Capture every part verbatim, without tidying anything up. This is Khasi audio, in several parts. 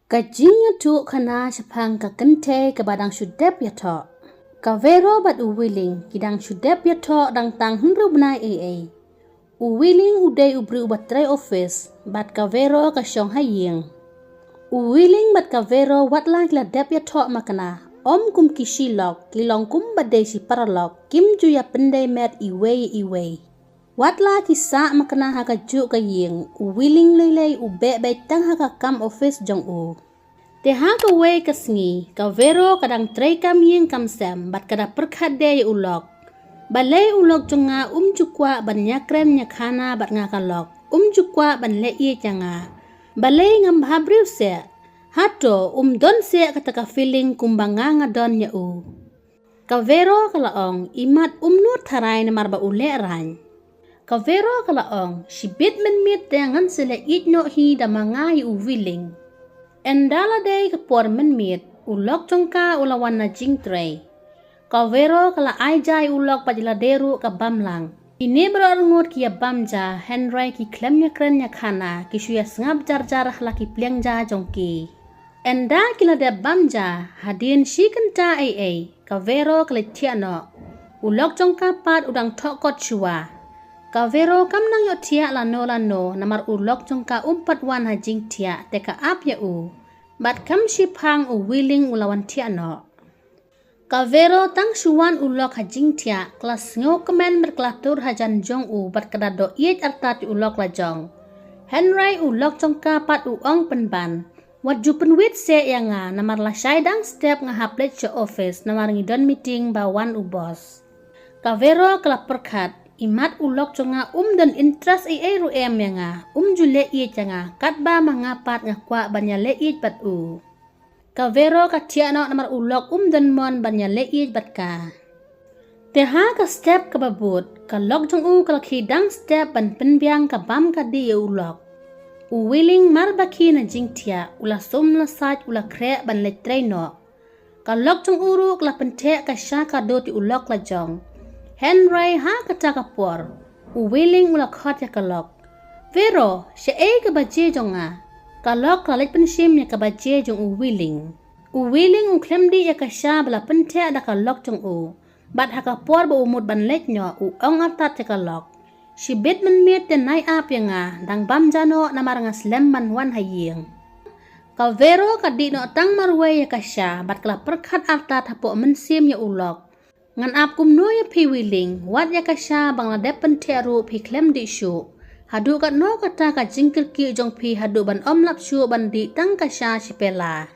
Ka jingïathuh khana shaphang ka kynthei kaba dang shu dep ïathoh. Ka Vero bad u Willing ki dang shu dep ïathoh dang tang hynriew bnai ei ei. U Willing u dei u briew uba trei office, bad ka Vero ka shong ha ïing. U Willing bad ka Vero wat la ki la dep ïathoh makna, ym kum ki shi lok, ki long kumba dei shi paralok, kim ju ïa pyndei met iwei iwei. Wat la ki sah makna ha kajuh ka ïing, u Willing lei lei u beh beit tang ha ka kam office jong u. Te ha kawei ka sngi, ka Vero ka dang trei kam ïing kam sem, bad ka da pyrkhat de ïa u lok. Balei u lok jong nga um ju kwah ban ïakren ïakhana bad nga ka lok, um ju kwah ban leh ïeit ïa nga. Balei ngam bhabriew seh? Hato um don seh kata ka feeling kumba nga nga don ïa u? Ka Vero ka la ong, imat um nud tharai namar ba u leh rain. Ka Vero ka la ong, shibit mynmiet te ngan sa leh ïeit noh hi da ma nga ïa u Willing. Ynda la dei ka por mynmiet, u lok jong ka u la wan na jingtrei. Ka Vero ka la ai ja ïa u lok bad ïa lade ruh ka bam lang. Kine baroh arngut ki ïa bam ja, hynrei ki khlem ïakren ïakhana, ki shu ïa sngap jar jar ha la ki pliang ja jong ki. Ynda ki la dep bam ja, hadien shi kynta ei ei, ka Vero ka leit thiah noh. U lok jong ka pat u dang thoh kot shuwa. Ka Vero kam nang ïohthiah lano lano, namar u lok jong ka um pat wan ha jingthiah, te ka ap ïa u. Bad kam shiphang u Willing u la wan thiah noh. Ka Vero tang shu wan u lok ha jingthiah, ka la sngewkmen bad ka la tur hajan jong u, bad ka da doh ïeit artat ïa u lok la jong. Hynrei u lok jong ka pat u ong pynban, wat ju pynwit seh ïa nga, namar la shai dang step nga hap leit sha office, namar ngi don meeting ba wan u boss. Ka Vero ka la pyrkhat, imat u lok jong nga um don interest ei ei ruh em ïa nga, um ju leh ïeit ïa nga, katba ma nga pat nga kwah ban ïa leh ïeit bad u. Ka Vero ka thiah noh namar u lok um don mon ban ïa leh ïeit bad ka. Te ha ka step kaba bud, ka lok jong u ka la khie dang step ban pynbiang ka bam ka dih ïa u lok. U Willing mar ba khie na jingthiah, u la sum la sait u la khreh ban leit trei noh. Ka lok jong u ruh ka la pyntheh ka sha ka dud ïa u lok la jong. Hynrei ha kata ka por, u Willing u la khot ïa ka lok. Vero, shaei ka baje jong nga? Ka lok ka la leit pynshim ïa ka baje jong u Willing. U Willing u khlem dih ïa ka sha ba la pyntheh da ka lok jong u. Bad ha ka por ba u mut ban leit noh u ong artat ïa ka lok. Shibit mynmiet te nai ap ïa nga, dang bam ja noh namar nga slem ban wan ha ïing. Ka Vero ka dih noh tang marwei ïa ka sha, bad ka la pyrkhat artat hapoh mynsiem ïa u lok. Ngan ap kumno ïa phi Willing, wat ïa ka sha ba nga la dep pyntheh ruh phi khlem dih shuh. Haduh katno kata ka jingkyrkieh jong phi haduh ban ym lap shuh ban dih tang ka sha shi pela.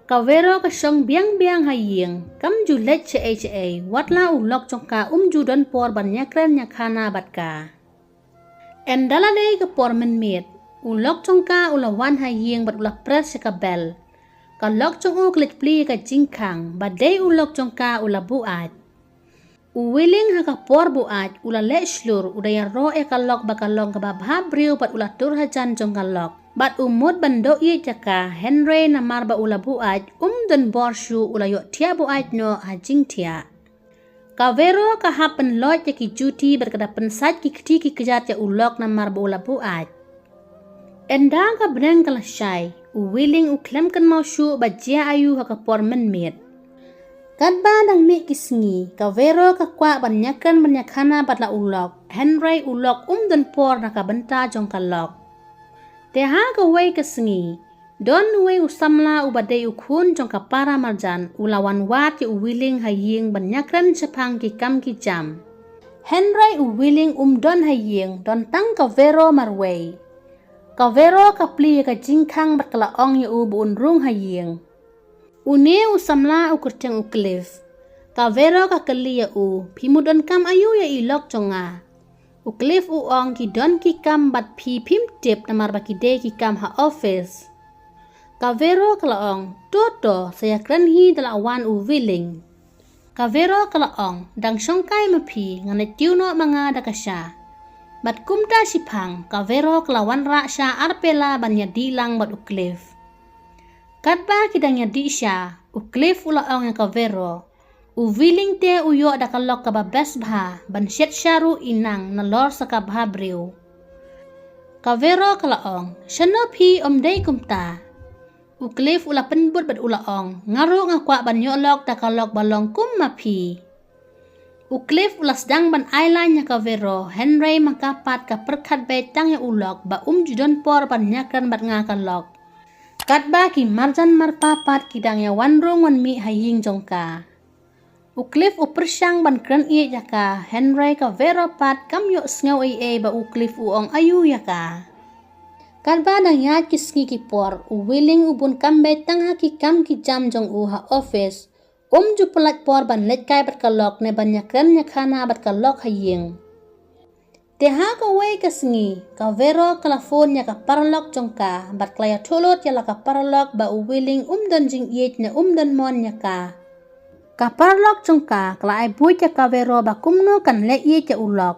Ka Vero ka shong biang biang ha ïing, kam ju leit shaei shaei, wat la u lok jong ka um ju don por ban ïakren ïakhana bad ka. Ynda la dei ka por mynmiet, u lok jong ka u la wan ha ïing bad u la press ïa ka bell. Ka lok jong u ka leit plie ïa ka jingkhang, ba dei u lok jong ka u la buaid. U Willing ha ka por buaid, u la leh shlur, u da ïaroh ïa ka lok ba ka long kaba bha briew bad u la tur hajan jong ka lok. Bad u mut ban doh ïeit ïa ka, hynrei namar ba u la buaid, um don bor shuh u la ïohthiah buaid noh ha jingthiah. Ka Vero ka hap pynlait ïa ki juti bad ka da pynsait ki kti ki kjat ïa u lok namar ba u la buaid. Ynda ka bneng ka la shai, u Willing u khlem kynmaw shuh ba jia aïu ha ka por mynmiet. Katba dang mih ki sngi, ka Vero ka kwah ban ïakren ban ïakhana bad la u lok, hynrei u lok um don por na ka bynta jong ka lok. Te ha kawei ka sngi, don uwei u samla uba dei u khun jong ka para marjan, u la wan wad ïa u Willing ha ïing ban ïakren shaphang ki kam ki jam. Hynrei u Willing um don ha ïing, don tang ka Vero marwei. Ka Vero ka plie ïa ka jingkhang bad ka la ong ïa u ba un rung ha ïing. Une u samla u kyrteng u Cliff. Ka Vero ka kylli ïa u, phi mut donkam aïu ïa i lok jong nga? U Cliff u ong ki don ki kam bad phi phim tip namar ba ki dei ki kam ha office. Ka Vero ka la ong, to to, sa ïakren hi da la wan u Willing. Ka Vero ka la ong, dang shongkai ma phi, ngan leit tiew noh ma nga da ka sha. Bad kumta shiphang, ka Vero ka la wanrah sha ar pela ban ïadih lang bad u Cliff. Katba ki dang ïadih sha, u Cliff u la ong ïa ka Vero, u Willing te u ïoh da ka lok kaba best bha, ban shet sha ruh i nang nalor sa ka bha briew. Ka Vero ka la ong, shano phi ym dei kumta? U Cliff u la pynbud bad u la ong, nga ruh nga kwah ban ïoh lok da ka lok ba long kum ma phi. U Cliff u la sdang ban ai line ïa ka Vero, hynrei ma ka pat ka pyrkhat beit tang ïa u lok ba um ju don por ban ïakren bad nga ka lok. Katba ki marjan marpa pat ki dang ïa wan rung wan mih ha ïing jong ka. U Cliff u pyrshang ban kren ïeit ïa ka, hynrei ka Vero pat kam ïohsngew ei ei ba u Cliff u ong aïu ïa ka. Katba dang ïaid ki sngi ki por, u Willing u bun kam beit tang ha ki kam ki jam jong u ha office. Um ju pyllait por ban leit kai bad ka lok ne ban ïakren ïakhana bad ka lok ha ïing. Te ha kawei ka sngi, ka Vero ka la phone ïa ka paralok jong ka, bad ka la ïathuh lut ïa la ka paralok ba u Willing um don jingïeit ne um don mon ïa ka. Ka paralok jong ka, ka la ai buit ïa ka Vero ba kumno kan leh ïeit ïa u lok.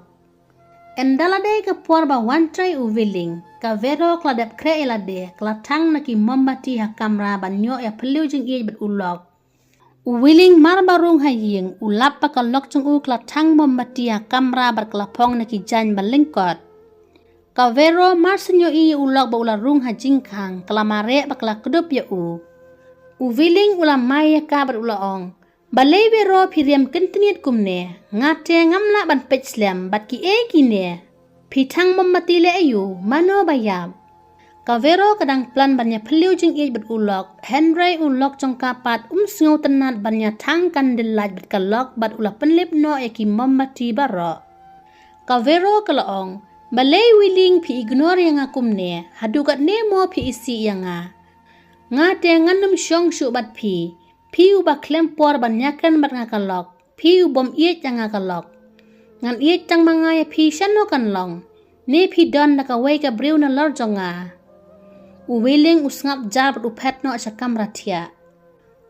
Ynda la dei ka por ba wan trei u Willing, ka Vero ka la dep khreh ïa lade, ka la thang na ki mombati ha kamra ban ïoh ïa phylliew jingïeit bad u lok. U Willing mar ba rung ha ïing, u lap ba ka lok jong u ka la thang mombati ha kamra bad ka la phong na ki jaiñ ba lyngkot. Ka Vero mar shu ïohi ïa u lok ba u la rung ha jingkhang, ka la mareh bad ka la kdup ïa u. U Willing u la mai ïa ka bad u la ong, balei Vero phi riam kyntniat kumne, nga te ngam lah ban peit slem bad kiei kine. Phi thang mombati leh aïu, mano ba ïap. Ka Vero ka dang plan ban ïa phylliew jingïeit bad u lok, hynrei u lok jong ka pat um sngewtynnat ban ïa thang candle light bad ka lok bad u la pynlip noh ïa ki mombati baroh. Ka Vero ka la ong, balei Willing phi ignore ïa nga kumne, haduh katne mo phi isih ïa nga. Nga te ngan ym shong shuh bad phi, phi uba khlem por ban ïakren bad nga ka lok, phi u bym ïeit ïa nga ka lok. Ngan ïeit tang ma nga ïa phi shano kan long. Ne phi don da kawei ka briew nalor jong nga. U Willing u sngap jar bad u phet noh sha kamra thiah.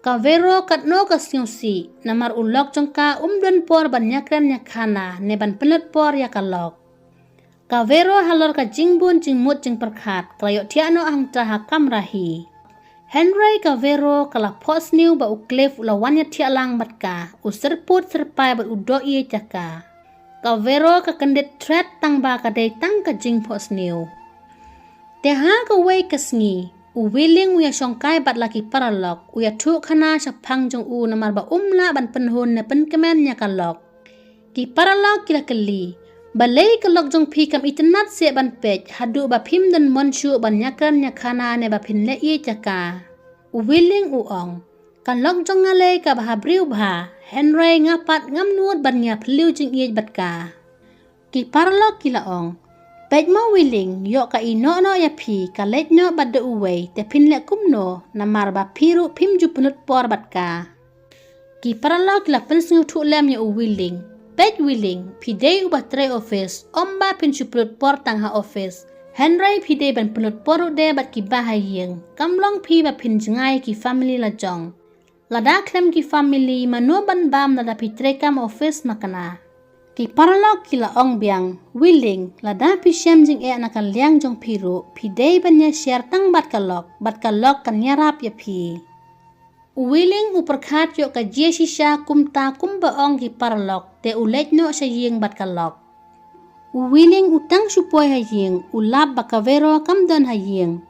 Ka Vero katno ka sngewsih, namar u lok jong ka um don por ban ïakren ïakhana, ne ban pynlut por ïa ka lok. Ka Vero halor ka jingbun jingmut jingpyrkhat, ka la ïohthiah noh hangta ha kamra hi. Hynrei ka Vero ka la phohsniew ba u Cliff u la wan ïathiah lang bad ka, u syrpud syrpai bad u doh ïeit ïa ka. Ka Vero ka kyndit thret tang ba ka dei tang ka jingphohsniew. Te ha kawei ka sngi, u Willing u ïashongkai bad la ki paralok, u ïathuh khana shaphang jong u namar ba um lah ban pynhun ne pynkmen ïa ka lok. Ki paralok ki la kylli, balei ka lok jong phi kam itynnad seh ban peit, haduh ba phim don mon shuh ban ïakren ïakhana ne ba phin leh ïeit ïa ka. U Willing u ong, ka lok jong nga lei kaba ha briew bha, hynrei nga pat ngam nud ban ïa phylliew jingïeit bad ka. Ki paralok ki la ong, peit mo Willing, ïoh ka ïehnoh noh ïa phi, ka leit noh bad da uwei, te phin leh kumno, namar ba phi ruh phim ju pynlut por bad ka. Ki paralok ki la pynsngewthuh lem ïa u Willing. Peit Willing, phi dei uba trei office, ym ba phin shu pynlut por tang ha office. Hynrei phi dei ban pynlut por ruh de bad kiba ha ïing. Kam long phi ba phin jngai ki family la jong. Lada khlem ki family, mano ban bam lada phi trei kam office makna. Ki paralok ki la ong biang, Willing, lada phi shem jingeh na ka liang jong phi ruh, phi dei ban ïa share tang bad ka lok, bad ka lok kan ïarap ïa phi. U Willing u pyrkhat ïoh ka jia shisha kumta kumba ong ki paralok, te u leit noh sha ïing bad ka lok. U Willing u tang shu poi ha ïing, u lap ba ka Vero kam don ha ïing.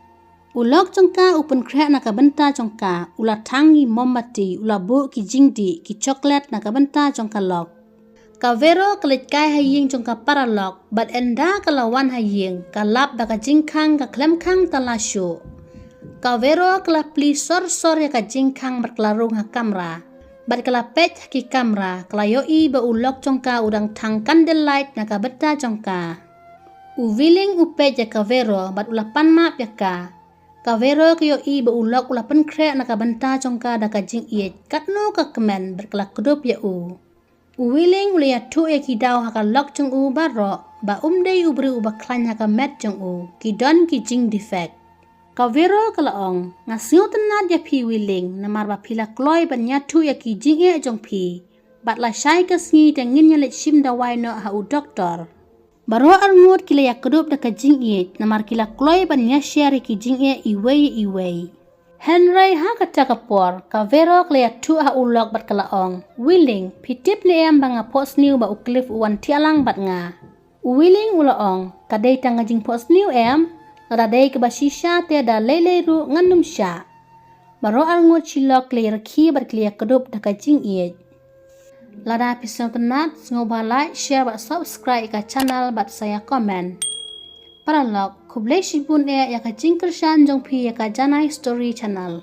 U lok jong ka u pynkhreh na ka bynta jong ka, u la thang ki mombati, u la buh ki jingdih, ki chocolate na ka bynta jong ka lok. Ka Vero ka leit kai ha ïing jong ka paralok, bad ynda ka la wan ha ïing, ka lap ba ka jingkhang ka khlem khang tala shuh. Ka Vero ka la plie sor sor ïa ka jingkhang bad ka la rung ha kamra. Bad ka la peit ha ki kamra, ka la ïohi ba u lok jong ka u dang thang candle light na ka bynta jong ka. U Willing u peit ïa ka Vero, bad u la pan map ïa ka. Ka Vero ka ïohi ba u lok u la pynkhreh na ka bynta jong ka da ka jingïeit, katno ka kmen, bad ka la kdup ïa u. U Willing u la ïathuh ïa ki daw ha ka lok jong u baroh, ba um dei u briew uba khlaiñ ha ka met jong u, ki don ki jing defect. Ka Vero ka la ong, nga sngewtynnat ïa phi Willing, namar ba phi la kloi ban ïathuh ïa ki jingeh jong phi. Bad lashai ka sngi te ngin ïa leit shim dawai noh ha u doktor. Baroh arngut ki la ïakdup da ka jingïeit, namar ki la kloi ban ïa share ïa ki jingeh iwei ïa iwei. Hynrei ha kata ka por, ka Vero ka la ïathuh ha u lok bad ka la ong, Willing, phi tip ne em ba nga phohsniew ba u Cliff u wan thiah lang bad nga. U Willing u la ong, ka dei tang ka jingphohsniew em, lada dei kaba shisha te da lei lei ruh ngan ym shah. Baroh arngut shilok ki la ïarkhie bad ki la ïakdup da ka jingïeit. Lada phi sngewtynnat, sngewbha like, share bad subscribe ïa ka channel bad sa ïa comment. Paralok, khublei shibun eh ïa ka jingkyrshan jong phi ïa ka Janai Story Channel.